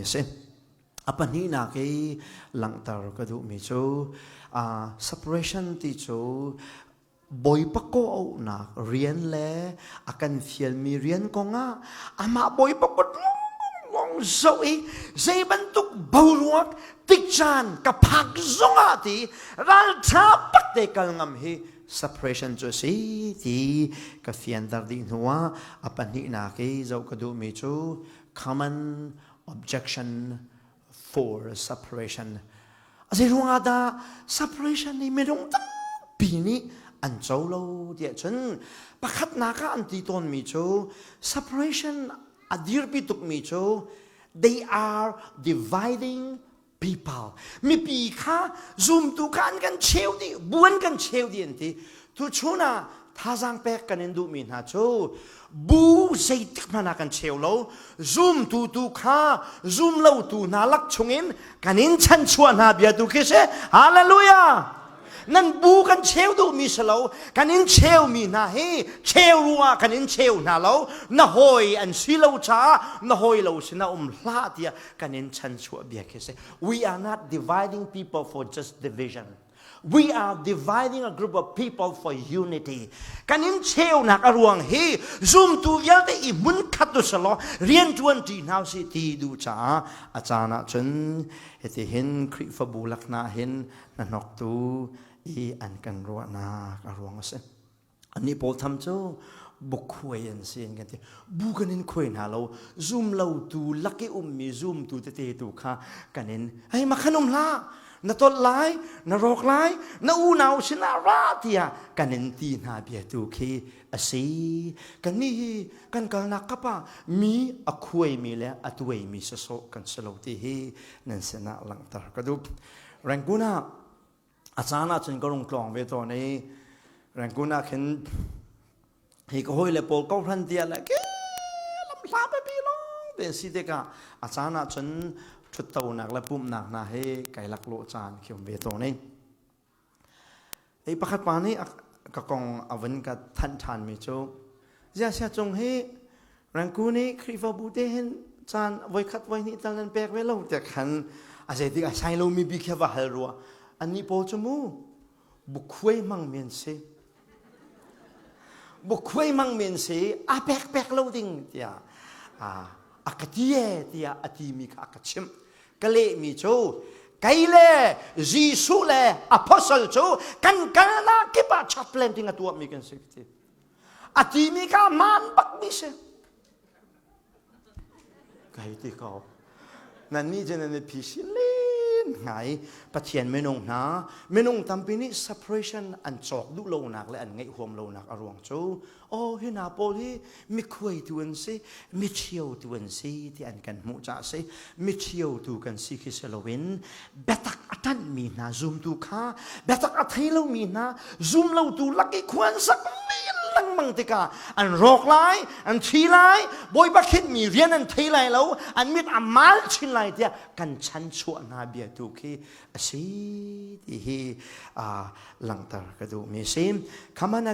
a si. A pahnihnak i langhter ka duhmi cu separation ti cu Bawipa kawhauhnak rian le a kan fialmi rian kongah amah Bawipa kut lawng zoh i zei bantuk boruak tikcaan ka phak zongah ti ralṭha bak te kal ngam hi separation cu a si ti ka fianter dih hnuah a pahnihnak i zoh ka duhmi cu common objection for separation. A zei ruangah dah separation nih minung tampi nih an co lo tiah cun pakhatnak ah an ti tawnmi cu separation a dirpi tukmi cu they are dividing people. Mipi kha zumtu kha an kan cheu dih, bu an kan cheu dih an ti. Tuchun ah thazaang pek kan in duhmi hna cu bu zeitik hmanh ah kan cheu lo zumtu tu kha zum lotu hna lak chungin kan in chanchuah hna bia tu khi si hallelujah nan bu kan cheu duhmi si lo kan in cheumi hna hi cheu ruangah kan in cheu hna lo na hawi an si lo caah na hawi lo sin ah um hlah tiah kan in chanchuah bia khi si we are not dividing people for just division We are dividing a group of people for unity. Kan in cheunak a ruang hi zumtu vialte i hmun khat tu selaw rian ṭuan ṭi hna usih ti duh caah a caan ah cun hiti hin Khrihfabu lakna hin na hnoktu i an kan ruahnak a ruang a si. Annih pawl tham cu bukhuai an si an kan ti. Bu kan in khuai hna lo. Zum lo tu lak i ummi zumtu tete tu kha kan in hei makhan um hlah na tolh lai na rawk lai na unau sinah ra tiah kan in ti hna bia tu khi a si. Kannih hi kan kalnak kap ah mi a khuaimi le a tuaimi sasawh kan si lo ti hi nan sinah langhter ka duh. Rangoon ah A caan ah cun ka rung tlawng ve tawn i Rangoon ah khin hi ka hawile pawl kohhran tiah le ke lam hla pipi lawng te si tikah a caan ah cun ṭhuttonak le pumhnak hna hi kai laklawh caan khi um ve tawn i ei pakhat pa nih ka kong a vun ka thanh ṭhanmi cu ziah cung hi Rangoon i Khrihfabu te hin caan voikhat voihnih tal nan pek ve lo tiah khan a zeitik a sai lomi bik hi va hal rua annih pawl cu mu bukhuai hmang men si bukhuai hmang men si a pek pek lo ding tiah a ka ti e tiah a timi kha a ka chimh ka lehmi cu kei le Jesuh le apostle cu kan kalnak kip ah chaplain ding a tuahmi kan si ti A timi kha hmaan bakmi si. Kai ti ko. Nannih cu nan i phi len ngai Pathian minung hna minung tampi nih separation an cawk duh lonak le an ngeih huam lonak a ruang cu oh hi hna pawl hi mikhuaitu an si michiotu an si ti an kan hmuh caah si michiotu kan si khi si loin biatak a ṭanhmi hna zumtu kha biatak a thei lomi hna zum lotu lak i khua an sak lengmang tikah an rawk lai an thi lai bawipa khinhmi rian an thei lai lo an mit a mal chin lai tiah kan chanchuah hna bia tu khi a si ti hi langhter ka duhmi si common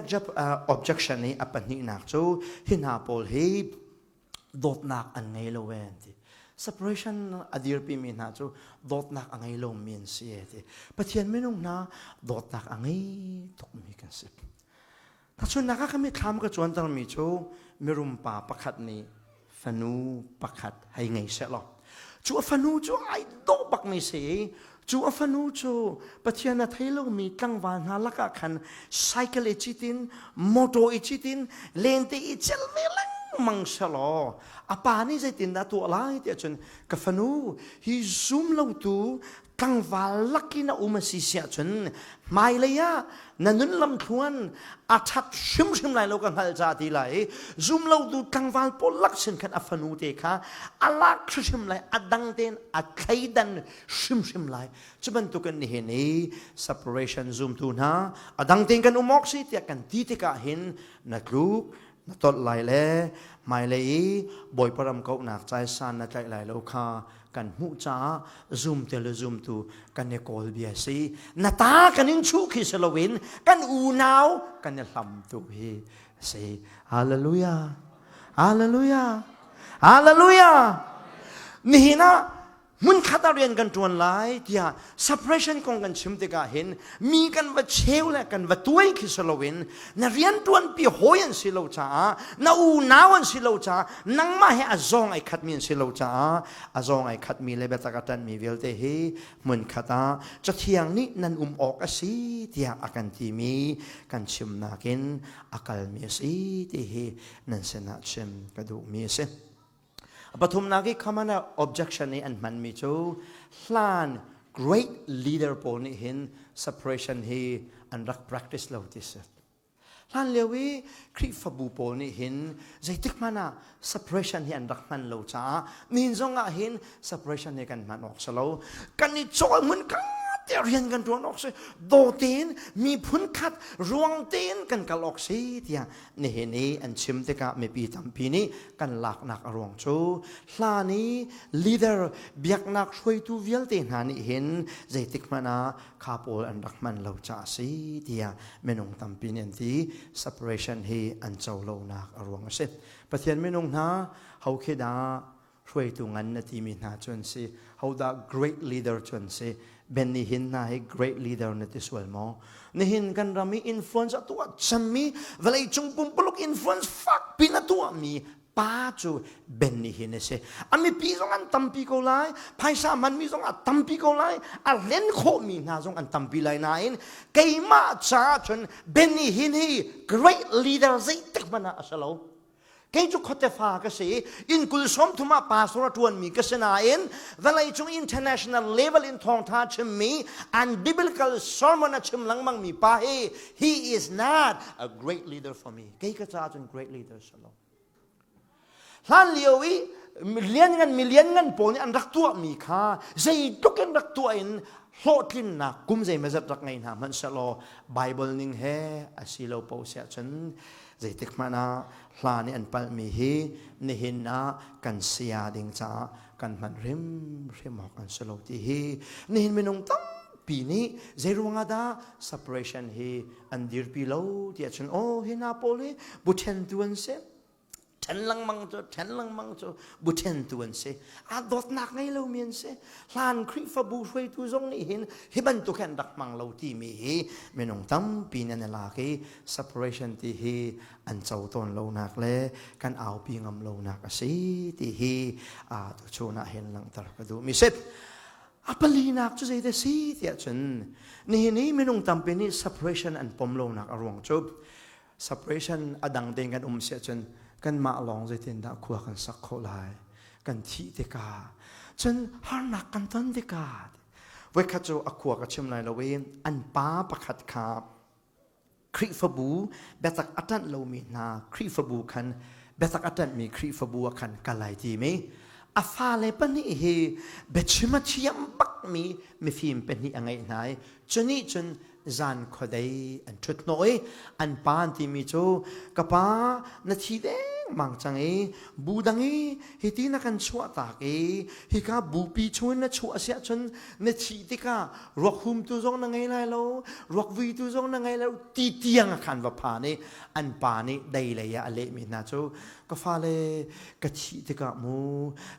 objection i a pahnihnak cu hi hna pawl hi dawtnak an ngei lo e an ti separation a dirpimi hna cu dawtnak a ngei lomi an si e ti pathian minung hna dawtnak a ngei tukmi kan si Tachunnak ah ka mitthlam ka cuantermi cu mirum pa pakhat nih fanu pakhat hei ngei seh law cu a fanu cu ai dawh bakmi si i cu a fanu cu Pathian a thei lomi tlangval hna lakah khan cycle i cit in motor i cit in lente i cel ve lengmang selaw a pa nih zeitindah tuah lai tiah cun ka fanu hi zum lotu tlangval lakin a um a si siah cun hmailei ah na nun lamthluan a ṭhat hrimhrim lai lo ka hngalh ca ti lai i zum lotu tlangval pawl lak sin khan a fanu te kha a lak hrimhrim lai a dang tein a thleidan hrimhrim lai cu bantukin nihin i separation zumtu hna a dang tein kan um awk si tiah kan ti tikah hin na tluk na tolh lai le hmailei i Bawipa ram kauhnak caisan na tlaih lai lo kha kan hmuh caah zumte le zumtu kan i kawl bia si na ta kan in chuh khi si loin kan unau kan i hlam tu hi si hallelujah hallelujah hallelujah nihin ah. Hmunkhat ah rian kan ṭuan lai tiah separation kong kan chim tikah hin mi kan va cheu le kan va tuai khi si loin na rianṭuanpi hawi an si lo caah, na unau an si lo caah, nangmah he a zawng ai khatmi an si lo caah a zawng ai khatmi le biatak a ṭanhmi vialte hi hmunkhat ah Cathiang nih nan um awk a si tiah a kan timi kan chimnak in a kalmi a si ti hi nan sinah chim ka duhmi a si. Pathumnak i common objection i an hmanmi cu hlan great leader pawl nih hin separation hi an rak practice lo ti si. Hlan lio i Khrihfabu pawl nih hin zeitik hmanh ah separation hi an rak hman lo caah nihin zong ah hin separation hi kan hman awk si lo. Kan i cawl hmun ka te rian kan ṭuan awk si. Daw tein miphun khat ruang tein kan kal awk si tiah nihin i an chim tikah mipi tampi nih kan laknak a ruang cu hlan i leader biaknak hruaitu vialte hna nih hin zeitik hmanh ah kha pawl an rak hman lo caah a si tiah minung tampi nih an ti. Separation hi an co lonak a ruang a si. Pathian minung hna ho khi dah hruaitu ngan na timi hna cu an si? Hodah great leader cu an si? Benny Hinn hna hi great leader na ti sual maw? Nihin kan ram i influence a tuah cemmi vawleicung pumpuluk influence fak pin a tuahmi pa cu Benny Hinn a si. A mipi zong an tampi ko lai, phaisa hmanmi zong a tampi ko lai, a hlen khawhmi hna zong an tampi lai nain keimah caah cun Benny Hinn hi great leader zeitik hmanh ah a si lo. Kei cu khuate fa ka si. Inn kul 30 ah pastor a ṭuanmi ka si nain vawleicung international level in thawngṭha chimmi an biblical sermon a chim lengmangmi pa hi he is not a great leader for me. Kei ka caah cun great leader si lo. Hlan lio i lianngan mi lianngan pawl nih an rak tuahmi kha zeitluk in rak tuah in hlawhtlinnak kum zeimazat rak ngei hna hmanh sehlaw Bible ning he a si lo paoh siah cun Zeitik hmanh ah hla nih an palhmi hi nihin ah kan saya ding caah kan hman hrimhrim awk an si lo ti hi nihin minung tampi nih zeiruang ah dah separation hi an dirpi lo ti ahcun aw hi hna pawl hi bu ṭhentu an si, ṭhen lengmang cu ṭhen lengmang cu bu ṭhentu an si, aa dawtnak ngei lomi an si. Hlan Khrihfabu hruaitu zong nih hin hi bantuk hi an rak hmang lo timi hi minung tampi nan i lak i separation ti hi an co tawn lonak le kan aupi ngam lonak a si ti hi tuchun ah hin langhter ka duhmi si. A palinak cu zeidah si tiah cun nihin i minung tampi nih separation an pom lonak a ruang cu separation a dang tein kan um si ahcun kanmah lawng zeitindah khua kan sak khawh lai, kan thih tikah cun harnak kan ton tikah. Voikhat cu a khua ka chim lai lo i an pa pakhat kha Khrihfabu biatak a ṭanh lomi hna Khrihfabu khan biatak a ṭanhmi Khrihfabu ah khan kal ai tim i a fale pahnih hi biachim a thiam bakmi mifim pahnih a ngeih hna i cu nih cun zan khuadei an ṭhut hnawh i an pa an timi cu, ka pa, na thi dengmang cang i bu dang i hiti na kan chuah tak i hika bupi chungin na chuah si ahcun na thih tikah ruak humtu zong na ngei lai lo, ruak vuitu zong na ngei lai lo ti tiang a khan va phan i an pa nih dei lei ah a lehmi hna cu, ka fale, ka thih tikah mu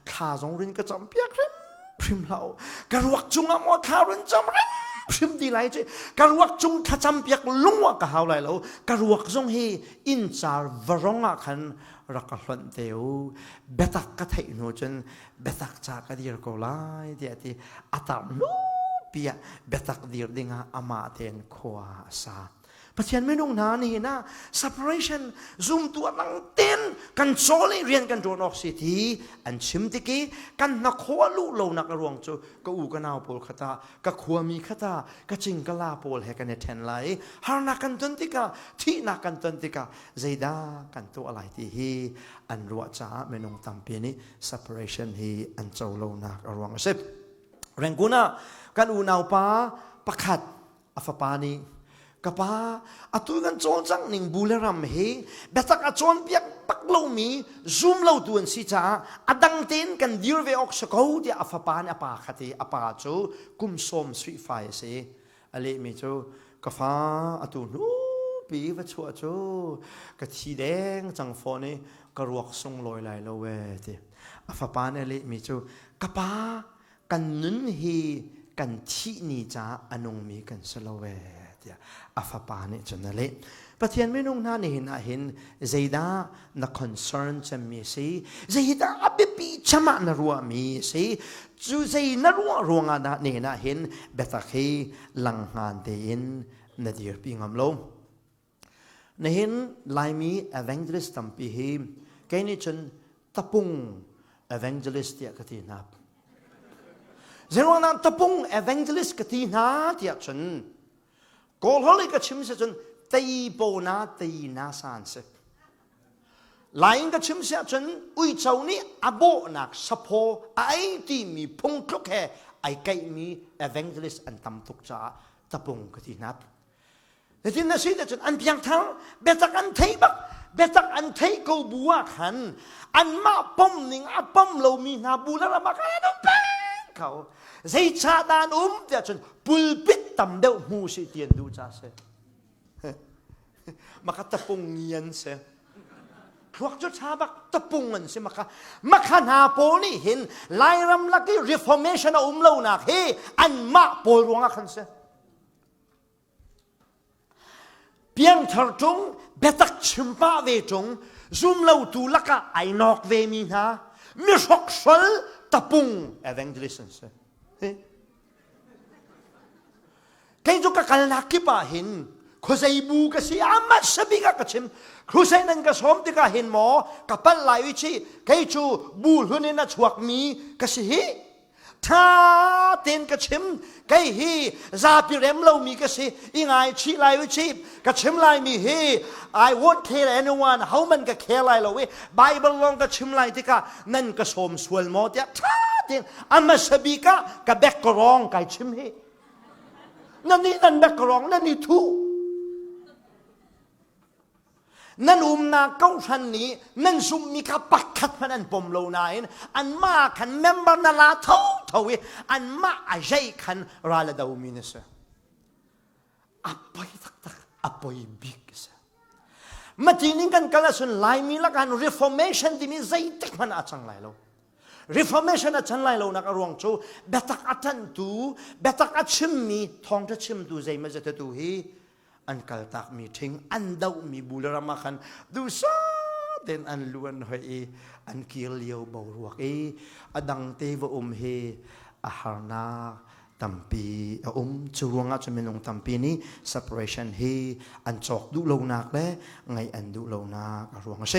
thla zong rin ka cam piak hrim hrim hlah u, ka ruak cungah maw thla run cam hrim hrim ti lai ci, ka ruak cung thlacam piak lung ah ka hau lai lo, ka ruak zong hi inncar varong ah khan rak ka hlonh te u, biatak ka theih hnu cun biatak ca ka dir ko lai tiah ti. A tar hnu pi ah biatak dir dingah amah tein khua a sa. Pathian minung hna nihin ah separation zumtu a dang ten kan cawl i rian kan ṭuan awk si ti an chim tik i kan hnakhaw a luh lonak a ruang cu ka u ka nau pawl khata, ka khuami khata, ka cingkala pawl he kan i ṭhen lai i harnak kan ton tikah, thihnak kan ton tikah zeidah kan tuah lai ti hi an ruah caah minung tampi nih separation hi an co lonak a ruang a si. Rangoon ah kan unaupa pakhat a fapa nih, ka pa, atu kan cawlcangh ning bu le ram hi biatak a cawnpiak bak lomi zum lotu an si caah a dang tein kan dir ve awk si ko tiah a fapa nih a pa kha ti. A pa cu kum sawm suih fai a si. A lehmi cu, ka fa, atu hnu pi va chuah cu ka thi deng cang fawn i ka ruak sunglawi lai lo ee ti. A fapa nih a lehmi cu, ka pa. Kan nun hi kan thih ni caah a nungmi kan si lo ee tiah a fapa nih cun a leh. Pathian minung hna nihin ah hin zeidah na concern cemmi si? Zeidah a biapi cem ah na ruahmi si? Cu zei na ruah ruangah dah nihin ah hin biatak hi langhngan tein na dirpi ngam lo? Nihin Laimi evangelist tampi hi kei nih cun tapung evangelist tiah ka ti hna. Zeiruangah tapung evangelist ka ti hna tiah cun Kawl holh i ka chim si cun tei po na tei na san si. Lai in ka chim si ahcun uico nih a bawhnak saphaw a ei timi phungthluk he ai kaihmi evangelist an tam tuk caah tapung ka ti hna. Zeitin na si cun an piangthar biatak an thei bak biatak an thei ko bu ah khan anmah pom ning a pom lomi hna bu le ram ah khan an um peng ko. Zeicah dah an um tiah cun pulpit tam deuh hmu si ti an duh ca si. Maka tapung ngi an si. Thluak cu ṭha bak tapung an si maka. Makha hna pawl nih hin Lairam lak i reformation a um lonak hi anmah pawl ruangah khan si. Piangthar ṭung, biatak chim pah ve ṭung, zumlotu lakah ai nawk vemi hna, mihrokhrol tapung evangelist an si. Kei cu ka kalnak kip ah hin khuazei bu ka si amat sabik ah ka chim crusade nan ka sawm tikah hin maw ka palh lai i chi kei cu bu hlun in a chuakmi ka si hi Ṭha tein ka chim. Kei hi zapi rem lomi ka si. I ngaichih lai u cip. Ka chim laimi hi I won't kill anyone. Homan ka care lai lo i Bible lawng ka chim lai tikah nan ka sawm sual maw tiah ṭha tein a hmasa bik ah ka bek ka rawng kai chim hi. Nan nih nan bek ka rawng nan i thuh. Nan umnak kohhran nih nan zumhmi kha pakhat hmanh an pom lo nain anmah khan member na la thotho i anmah a zei khan ral a domi na si. A poi taktak, a poi bik a si. Mati ning kan kal ahcun Laimi lakah Reformation timi zeitik hmanh ah a cang lai lo. Reformation a chan lai lonak a ruang cu biatak a ṭanhtu, biatak a chimmi, thawngṭha chimtu zeimaw tu hi an kaltakmi ṭhing an dohmi bu le ram ah khan duhsah tein an lu an hoih i an kir lio boruak i a dang te va um hi a harnak tampi a um. Cu ruangah cun minung tampi nih separation hi an cawk duh lonak le ngaih an duh lonak a ruang a si.